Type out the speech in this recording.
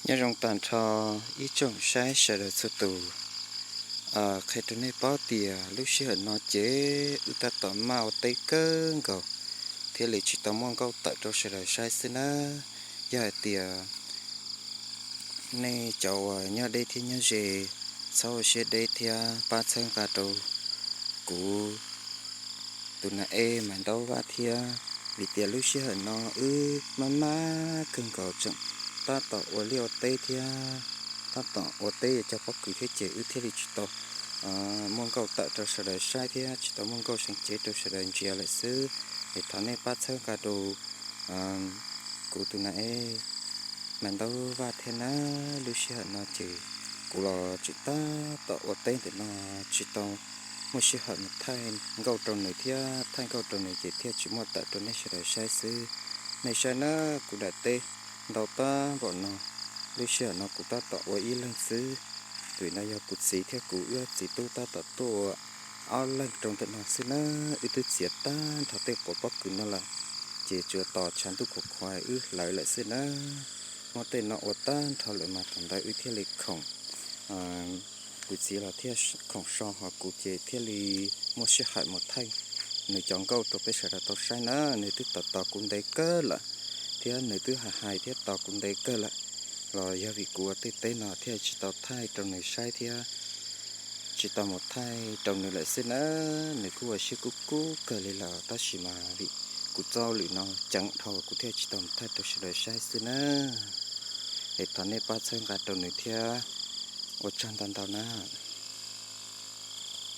Nyob zoo tag nrho ib tsoom saib sawv daws txhua tus. Qhia rau nej paub tias lub sij hawm no ces wb tab tom maj ua teb kawg nkaus thiaj li tsis tau muaj nkauj tawm rau sawv daws saib xwb nawb. Yog hais tias nej cov uas nyob deb thiab nyob ze, txhob ua siab deb thiab pab txhawb nqa rau kuv tus nas ej Maiv Ntaub Vaj thiab, vim tias lub sij hawm no wb maj maj kawg nkaus tseem tab tom ua liaj ua teb thiab tab tom ua teb yuav cog pob kws thiab ces wb thiaj li tsis tau muaj nkauj tawm rau sawv daws saib thiab tsis tau muaj nkauj seev cev rau sawv daws ntsia lawm xwb. Es thov nej pab txhawb nqa rau kuv tus nas ej Maiv Ntaub Vaj thiab na. Lub sij hawm no ces kuv los tseem tab tom ua teb ntawm no tsis tau muaj sij hawm mus thaij nkauj rau nws thiab thaij nkauj rau nws ces thiaj tsis muaj tawm rau nej sawv daws saib xwb. Nej saib na, kuv daim teb ntau tab npaum no, lub sij hawm no kuv tab tom ua ib leeg xwb. Vim no yog kuv txiv thiab kuv wb txiv tub tab tom tuaj ua ob leeg rau ntawm no xwb na. Wb twb txiav tag nrho tej quav pob kws no lawm, ces tsuas tos tshav ntuj khuav khuav wb hlawv lawm xwb na. Muab tej no ua tag nrho lawm mas thaum ntawd wb thiaj li khoom, kuv txiv los thiaj khoom so ho kuv ces thiaj li muaj sij hawm mus thaij nws cov nkauj rau peb sawv daws tau saib na. Nws twb tos tos kuv ntev kawg lawm thiab nws twb hais hais thiab tos kuv ntev kawg lawm, los yog vim kuv ua tej teb no thiaj tsis tau thaij rau nws saib thiab tsis tau mus thaij rau nws lawm xwb na. Nws kuj ua siab kub kub kawg li lawm tab sis mas vim kuv txoj lwm no ceev dhau kuv thiaj tsis tau mus thaij rau sawv daws saib xwb na. Es thov nej pab txhawb nqa rau nws thiab, ua tsaug ntau ntau na.